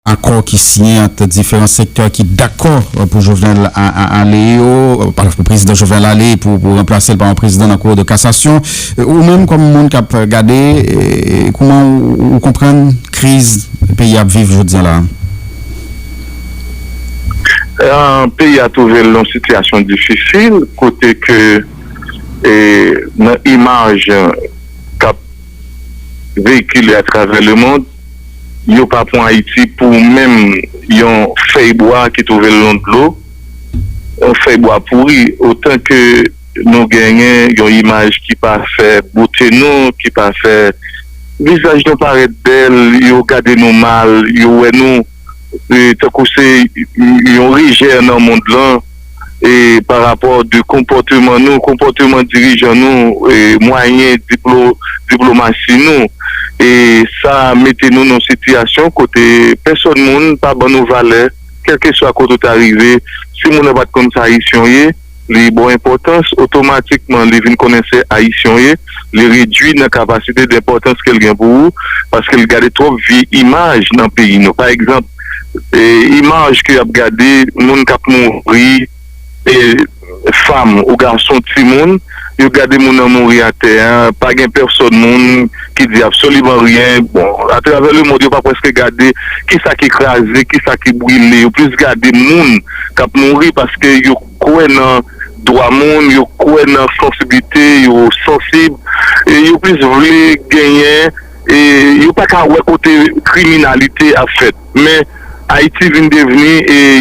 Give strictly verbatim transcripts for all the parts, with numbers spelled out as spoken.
akò ki siyen ant diferan sektè ki dakò pou Jovenel a- a- ale yo, pa- pou prezidan Jovenel ale, pou pou ranplase l pa yon prezidan nan Cour de cassation. Ou menm kòm moun k ap gade, kòman ou konprann kriz peyi a ap viv jodi a la? Peyi a twouve l nan yon sitiyasyon difisil kote ke nan imaj k ap veyikile atravè lemond, yo pa pran Ayiti pou menm yon fèy bwa ki twouve l nan dlo, yon fèy bwa pouri. Otan ke nou genyen yon imaj ki pa fè bote nou, ki pa fè vizaj nou parèt bèl, yo gade nou mal, yo wè nou tankou se yon rejè nan mond lan e pa rapò de konpòteman nou, konpòteman dirijan nou, mwayen diplomasi nou. E sa mete nou nan yon sitiyasyon kote pèsòn moun pa ban nou valè, kèlkeswa kote w ta rive. Si moun nan pa t konn sa Ayisyen w ye, li ba w enpòtans, otomatikman li vin konnen se Ayisyen w ye, li redui nan kapasite de enpòtans ke l gen pou ou, paske l gade twòp vye imaj nan peyi nou. Pa egzanp, imaj ke y ap gade moun k ap mouri, fanm ou gason, timoun, yo gade moun nan mouri atè a, pa gen pèsòn moun ki di absoliman ryen. Bon, atravè lemond, yo pa prèske gade kisa ki kraze, kisa ki brile. Yo plis gade moun k ap mouri paske yo kwè nan dwa moun, yo kwè nan sansiblite, yo sansib, e yo plis vle genyen, e yo pa ka wè kote kriminalite ap fèt. Men Ayiti vin devni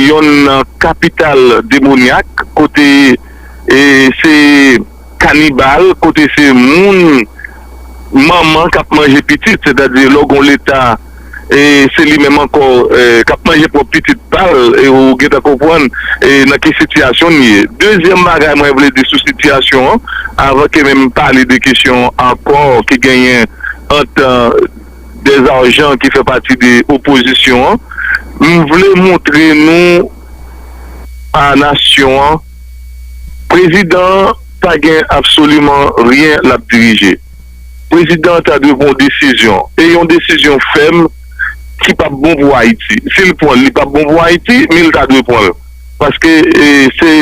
yonn nan kapital demonyak kote se kanibal, kote se moun manman k ap manje pitit, sètadi lè w gen yon leta e se li menm ankò k ap manje pwòp pitit pa l, ou gentan konprann nan ki sitiyasyon n ye. Dezyèm bagay mwen vle di sou sitiyasyon an, avan ke menm pale de kesyon akò ki genyen ant Dezajan ki fè pati de opozisyon an, m vle montre nou a nasyon an, prezidan an pa gen absoliman ryen l ap dirije. Prezidan an ta dwe pran yon desizyon, e yon desizyon fèm ki p ap bon pou Ayiti. Si l pran l, li p ap bon pou Ayiti, men l ta dwe pran l. Paske se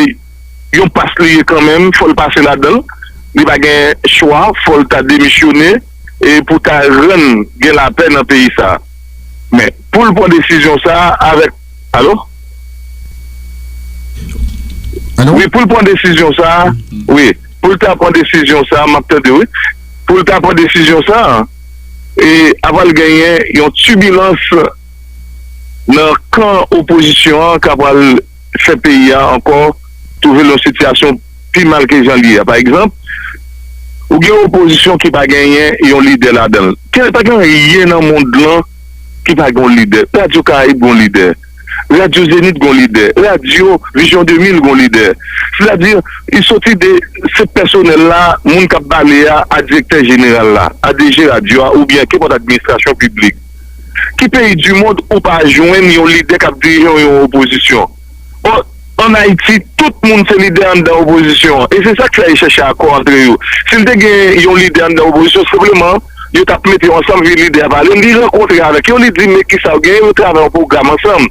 yon pas li ye kanmenm, fò l pase ladan l. Li pa gen chwa, fò l ta demisyone e pou ta rann gen lapè nan peyi sa. Men, pou l pran desizyon sa avèk. Alo? Wi, pou l pran desizyon sa, wi, pou l ta pran desizyon sa, m ap tande, wi. Pou l ta pran desizyon sa, e apral genyen yon tibilans nan kan opozisyon an k apral fè peyi a ankò twouve l yon sitiyasyon pi mal ke jan l ye a. Pa egzanp, ou gen yon opozisyon ki pa genyen yon lidè ladan l. Pa gen anyen nan mond lan ki pa gen yon lidè. Radyo Karayib gen yon lidè. Radyo Zenith gen yon lidè. Radyo Vizyon de mil gen yon lidè. Sètadi, li soti de se pèsonèl la, moun k ap bale a, a direktè jeneral la, a D G radyo a, oubyen kenpòt administrasyon piblik. Ki peyi di mond ou pa jwenn yon lidè k ap dirije yon opozisyon? An Ayiti, tout moun se lidè anndan opozisyon an. E se sa k fè yo chèche akò antre yo. Si l te gen yon lidè anndan opozisyon, senpleman, yo t ap mete yo ansanm, epi lidè a pale, li rankontre avèk yo, li di, men kisa w genyen, yo travay yon pwogram ansanm.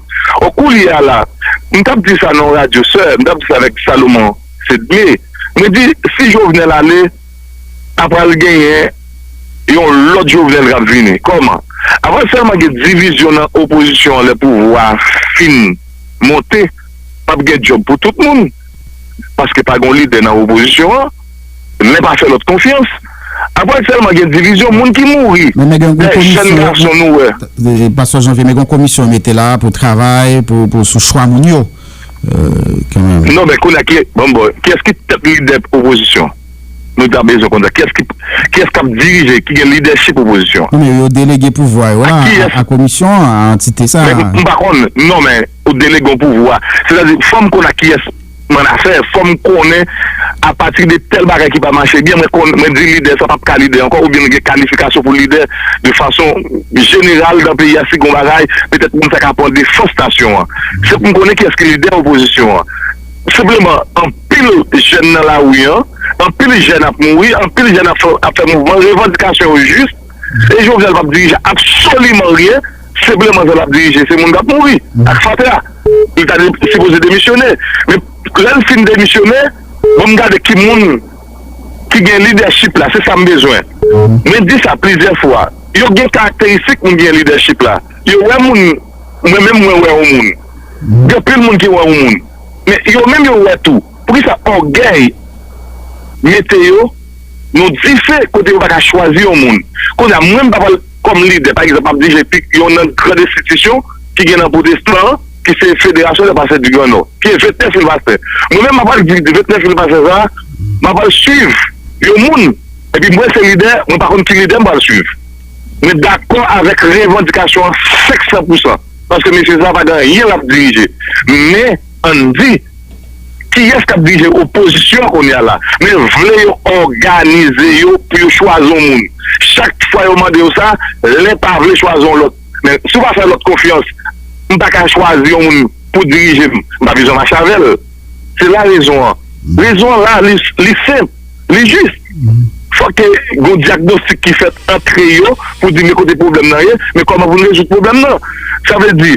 Koulye a la, m t ap di sa nan yon radyo sè, m t ap di sa avèk Salomon Sedme. Mwen di, si Jovenel ale, apral genyen yon lòt Jovenel k ap vini. Kòman? Apral sèlman gen divizyon nan opozisyon an lè pouvwa a fin monte, p ap gen djòb pou tout moun. Paske pa gen yon lidè nan opozisyon an, lè pa fè lòt konfyans. Apral sèlman gen divizyon, moun ki mouri. Men men gen yon gwo komisyon. Jèn gason nou wè. Pastè Janvier, men gen yon komisyon yo mete la pou travay, pou, pou sou chwa moun yo. Kanmenm. Non, men kounye a ki, bon, bon, kiyès ki tèt lidè opozisyon? Nou ta bezwen konn sa. Kiyès ki, kiyès k ap dirije, ki gen lidèchip opozisyon an? Non, men yo delege pouvwa yo la a komisyon an, a antite sa a. Men m pa konn, non, men ou delege yon pouvwa. Sètadi, fò m konn ak kiyès m annafè, fò m konnen apati de tèl bagay ki pa mache byen, mwen konn, mwen di lidè sa p ap ka lidè ankò, oubyen nou gen kalifikasyon pou lidè de fason jeneral nan peyi a, si gen yon bagay, petèt moun sa ka pran defans nasyon an. Se pou m konnen kiyès ki lidè opozisyon an. Senpleman, anpil jèn nan lari an, anpil jèn ap mouri, anpil jèn ap fè, ap fè mouvman, revandikasyon yo jis, e Jovenel p ap dirije absoliman ryen, senpleman jan l ap dirije, se moun k ap mouri ak fatra. Li ta de- sipoze demisyonnen. Men lè l fin demisyonnen, bon, m gade ki moun ki gen lidèchip la, se sa m bezwen. Mwen di sa plizyè fwa. Yo gen karakteristik moun ki gen lidèchip la. Yo wè moun, mwen menm mwen wè yon moun. Gen anpil moun ki wè yon moun. Men yo menm yo wè tou. Poukisa ògèy mete yo nan dife kote yo pa ka chwazi yon moun? Kounye a, mwen m pa pral kòm lidè, pa egzanp, m ap dirije pi- yon nan gran enstitisyon ki gen nan pwotestan an, ki se Fédération des Pasteurs du Grand Nord, ki gen vennèf mil pastè. Mwen menm, m ap pral di vennèf mil pastè sa a, m ap pral swiv yon moun, epi mwen se lidè, mwen pa konn ki lidè m pral swiv. Mwen dakò avèk revandikasyon an senk san pousan, paske mesye sa a pa gen anyen l ap dirije. Men, ann di, kiyès k ap dirije opozisyon an kounye a la? Men vle yo òganize yo pou yo chwazi yon moun. Chak fwa yo mande yo sa, len pa vle chwazi yon lòt. Men si w pa fè lòt konfyans, m pa ka chwazi yon moun pou dirije m, m pa bezwen mache avè l. Se la rezon an. Rezon an la, li, li senp, li jis. Fòk ke gon dyagnostik ki fèt antre yo pou di men kote pwoblèm nan ye, men kòman pou n rezoud pwoblèm nan. Sa vle di,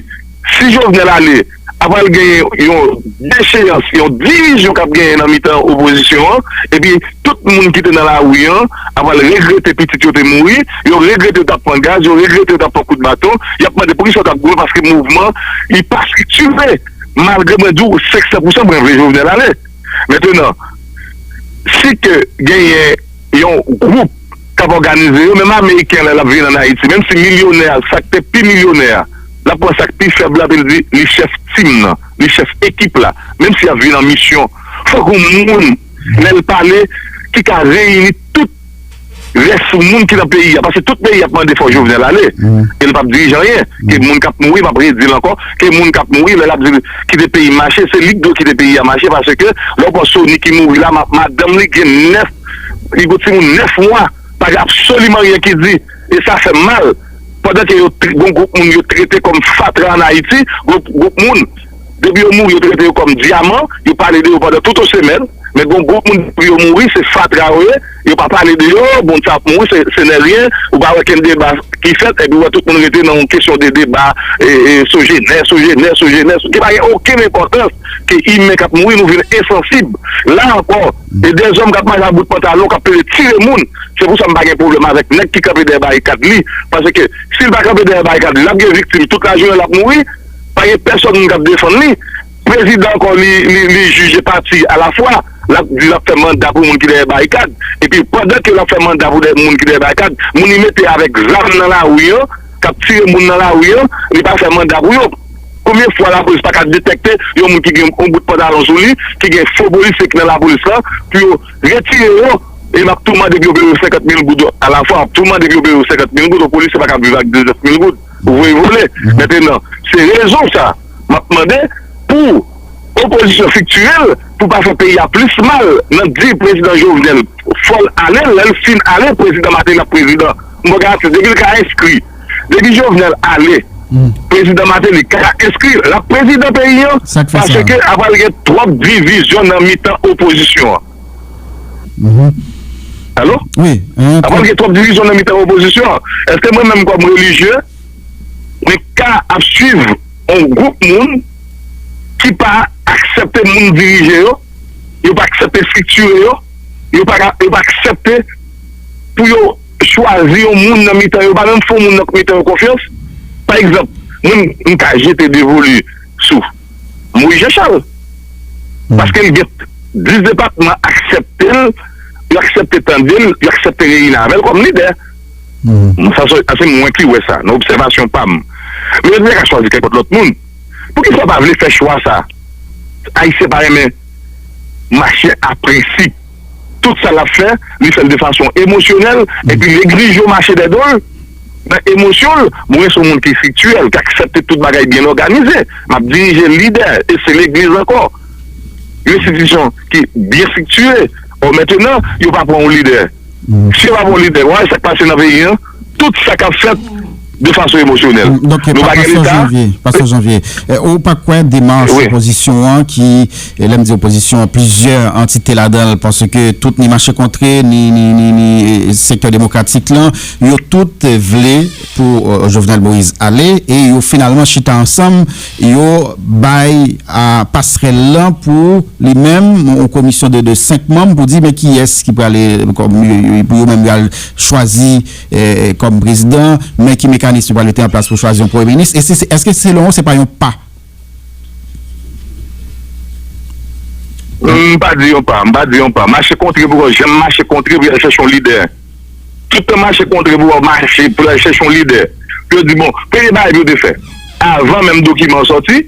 si Jovenel ale, apral genyen yon decheyans, yon divizyon k ap genyen nan mitan opozisyon an, epi tout moun ki te nan lari an apral regrete pitit yo te mouri, yo regrete yo t ap pran gaz, yo regrete yo t ap pran kout baton, y ap mande poukisa yo t ap goumen, paske mouvman li pa estriktire. Malgre mwen di w senk san pousan mwen vle Jovenel ale. Mentenan, si ke genyen yon gwoup k ap òganize yo, menm Ameriken lè l ap vin ann Ayiti, menm si milyonè a, sa k te pi milyonè a, l ap pran sa k pi fèb la, epi l di li chèf tim nan, li chèf ekip la, menm si y ap vin an misyon. Fòk yon moun, lè l pale, ki ka reyini tout rès moun ki nan peyi a, paske tout peyi ap mande fò Jovenel ale, e l p ap dirije anyen. Ke moun k ap mouri, m ap redi l ankò, ke moun k ap mouri, lè l ap di kite peyi m mache, se li k dwe kite peyi a mache, paske lè w pran Sony ki mouri la, ma- madanm li gen nèf, li gon timoun nèf mwa, pa gen absoliman anyen ki di, e sa fè m mal. Pandan ke yo t- gon gwoup moun yo trete kòm fatra ann Ayiti, gwoup, gwoup moun, depi yo mouri, yo trete yo kòm dyaman, yo pale de yo pandan tout yon semèn, men gon gwoup moun, depi yo mouri, se fatra yo ye, yo pa pale de yo, moun sa ap mouri, se, se nè ryen, ou pa wè kenn deba ki fèt, epi ou wè tout moun rete nan yon kesyon de deba, e, e, sou jenès, sou jenès, sou jenès, ki pa gen okenn enpòtans, ke imen k ap mouri, nou vin ensansib. La ankò, e dèzòm k ap mache ak bout pantalon, k ap plede tire moun, se pou sa m pa gen pwoblèm avèk nèg ki kanpe dèyè barikad li, paske si l pa kanpe dèyè barikad li, l ap gen viktim tout lajounen, l ap mouri, pa gen pèsòn moun k ap defann li. Prezidan ankò, li, li, li jije pati alafwa, l ap di l ap fè manda pou moun ki dèyè barikad. Epi pandan ke l ap fè manda pou dè- moun ki dèyè barikad, moun li mete avèk zam nan lari an, k ap tire moun nan lari an, li pa fè manda pou yo. Konbyen fwa lapolis pa ka detèkte yon moun ki gen yon bout pantalon sou li, ki gen fo polisye ki nan lapolis la, pou yo retire yo, e m ap tou mande pou yo peye yo senkant mil goud alafwa, m ap tou mande pou yo peye yo senkant mil goud, yon polisye pa ka viv ak diznèf mil goud. Ou voye vole. Mentenan, se rezon sa, m ap mande pou opozisyon estriktirèl pou pa fè peyi a plis mal nan di prezidan Jovenel fò l ale, lè l fin ale, prezidan Martelly ap prezidan. M ba w garanti, depi l ka enskri, depi Jovenel ale, prezidan Martelly ka enskri, l ap prezidan peyi an, paske apral gen twòp divizyon nan mitan opozisyon an. Alo? Apral gen twòp divizyon nan mitan opozisyon an. Èske mwen menm kòm relijye, mwen ka ap swiv yon gwoup moun ki pa aksepte moun dirije yo, yo pa aksepte estriktire yo, yo pa ka- yo pa aksepte pou yo chwazi yon moun nan mitan yo, pa menm fè yon moun nan mitan yo konfyans? Pa egzanp, mwen, m ka jete devoli sou Moïse Jean Charles. Paske l gen dis depatman aksepte l, yo aksepte tande l, yo aksepte reyini avè l kòm lidè. Sa se, sa se mwen ki wè sa, nan obsèvasyon pa m. Men yo te ka chwazi kenpòt lòt moun. Poukisa yo pa vle fè chwa sa? Ayisyen pa renmen mache a prensip. Tout sa l ap fè, li fè l de fason emosyonèl, epi legliz yo mache dèdo l nan emosyon l. Mwen se yon moun ki estriktiyèl, ki aksepte tout bagay byen òganize. M ap dirije lidè, e se legliz ankò. Yon enstitisyon ki byen estriktire. Ò, mentenan, yo pa pran yon lidè. Si yo pa pran yon lidè, w a wè sa k pase nan peyi an, tout sa k ap fèt, de fason emosyonèl. Nou pa gen leta. Pastè Janvier, ou pa kwè demach opozisyon an ki, e lè m di opozisyon an, plizyè antite ladan l, paske tout ni mache kontre, ni, ni, ni, ni sektè demokratik lan, yo tout vle pou Jovenel Moïse ale, e yo finalman chita ansanm, yo bay a pasrèl lan pou li menm, yon komisyon de, de senk manm pou di, men kiyès ki prale, kòm, pou yo menm, y al chwazi kòm prezidan, men ki mekanis yo pral mete an plas pou chwazi yon premye minis? E si, èske selon ou, se pa yon pa? M pa di yon pa, m pa di yon pa. Mache kontre pou yo janm mache kontre pou y al chèche yon lidè. Tout tan mache kontre pou yo mache, pou y al chèche yon lidè. Pou yo di, bon, premye bagay pou yo te fè, avan menm dokiman an sòti,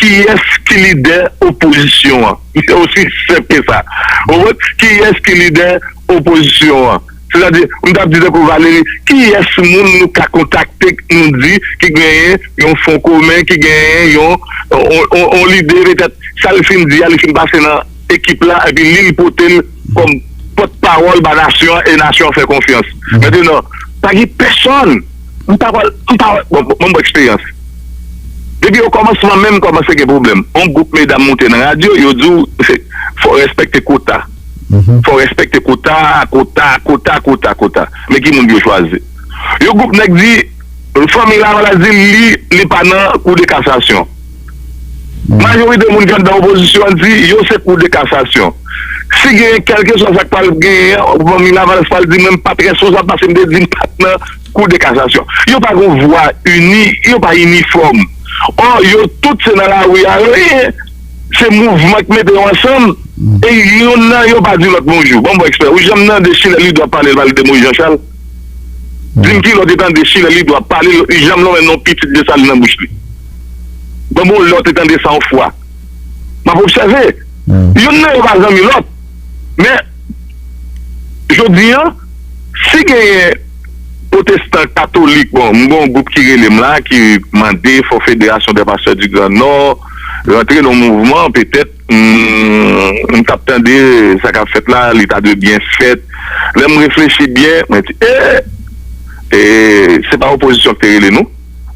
kiyès ki lidè opozisyon an? Se osi senp ke sa. Ou konprann? Kiyès ki lidè opozisyon an? Sètadi, m t ap di tankou Valéry, kiyès moun nou ka kontakte, nou di, ki genyen yon fon komen, ki genyen yon, yon, yon, yon lide, petèt, sa l fin di a, li fin pase nan ekip la, epi li, li pote l kòm pòtpawòl ba nasyon an, e nasyon an fè konfyans. Mentnan, pa gen pèsonn, m pa pral, m pa, bon, bon, bon, eksperyans. Depi okòmansman menm kòmanse gen pwoblèm. Yon gwoup medam moute nan radyo, yo di w, fò w respekte kota. Fò w respekte kota, kota, kota, kota, kota. Men ki moun pou yo chwazi? Yon gwoup nèg di, fanmi Lavalas di li, li pa nan kou de kasasyon. Majorite moun ki anndan opozisyon an di yo se kou de kasasyon. Si genyen kèlkeswa sa k pral genyen an, fanmi Lavalas pral di mwen m pa t responsab paske m te di m pa t nan kou de kasasyon. Yo pa gen vwa ini, yo pa inifòm. Ò, yo tout se nan lari a yo ye. Se mouvman k mete yo ansanm. E youn nan yo pa di lòt bonjou. Bon, bon, ekspè, ou janm tande Chilè Lido ap pale, l pale de Moyiz Janchal? Di m ki lè w te tande Chilè Lido ap pale, li janm lonmen non pitit Desalin nan bouch li? Bon, bon, lè w te tande sa yon fwa? M ap obsève. Youn nan yo pa zanmi lòt. Men, jodi a, si genyen pwotestan katolik, bon, m gen yon gwoup ki rele m la, ki mande fò Fédération des Pasteurs du Grand Nord rantre nan mouvman, petèt, m, m t ap tande sa k ap fèt la, li ta dwe byen fèt. Lè m reflechi byen, mwen di, e, e, se pa opozisyon ki te rele nou.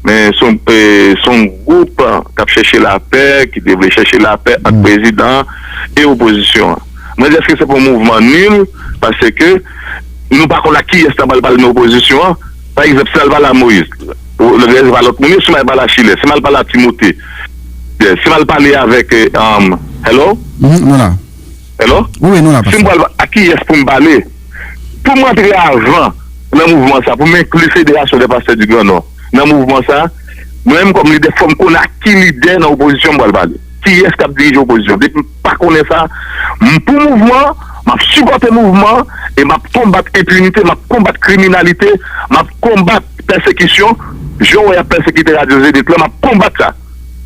Men se yon, e, se yon gwoup k ap chèche lapè, ki te vle chèche lapè ant prezidan an e opozisyon an. Mwen di, èske se pa yon mouvman nil? Paske nou pa konn ak kiyès n ap al pale nan opozisyon an. Pa egzanp, si n al pale a Moyiz, lè se pa lòt moun yo, si m al pale a Chilè, si m al pale a Timote, si m al pale avèk, e, um, hello? Hello? Wi, wi, nou la, pastè. Si m pral, ak kiyès pou m pale? Pou m antre avan nan mouvman sa, pou m enkli Fédération des Pasteurs du Grand Nord nan mouvman sa, mwen menm kòm lidè, fò m konnen ak ki lidè nan opozisyon m pral pale. Kiyès k ap dirije opozisyon? Depi m pa konnen sa, m pou mouvman an, m ap sipòte mouvman an, e m ap konbat enpinite, m ap konbat kriminalite, m ap konbat pèsekisyon. Jan w wè y ap pèsekite Radio Zénith la, m ap konbat sa.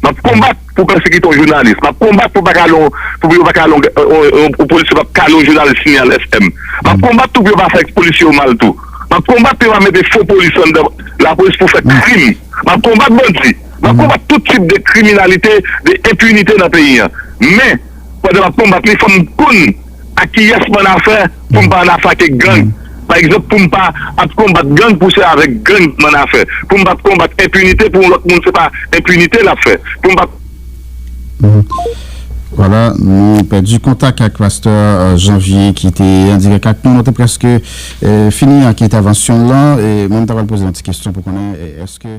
M ap konbat pou pèsekite yon jounalis. M ap konbat pou pa kale yon, pou yo pa kale yon, yon, yon, yon polisye p ap kale yon jounalis Signal F M. M ap konbat tou pou yo pa fè polisye yo mal tou. M ap konbat pou yo pa mete fo polis anndan lapolis pou fè krim. M ap konbat bandi. M ap konbat tout tip de kriminalite, de enpinite nan peyi an. Men, pandan m ap konbat li, fò m konn ak kiyès m annafè pou m pa annafè ak gang. Pa egzanp, pou m pa ap konbat gang pou se avèk gang m annafè. Pou m pa ap konbat enpinite pou yon lòt moun se pa enpinite l ap fè. Pou m pa. Vwala, nou pèdi kontak ak pastè, e, Janvier ki te an dirèk ak nou. Nou te prèske, e, fini ak entèvansyon l lan. E mwen, m ta pral poze yon ti kesyon pou konnen, e, èske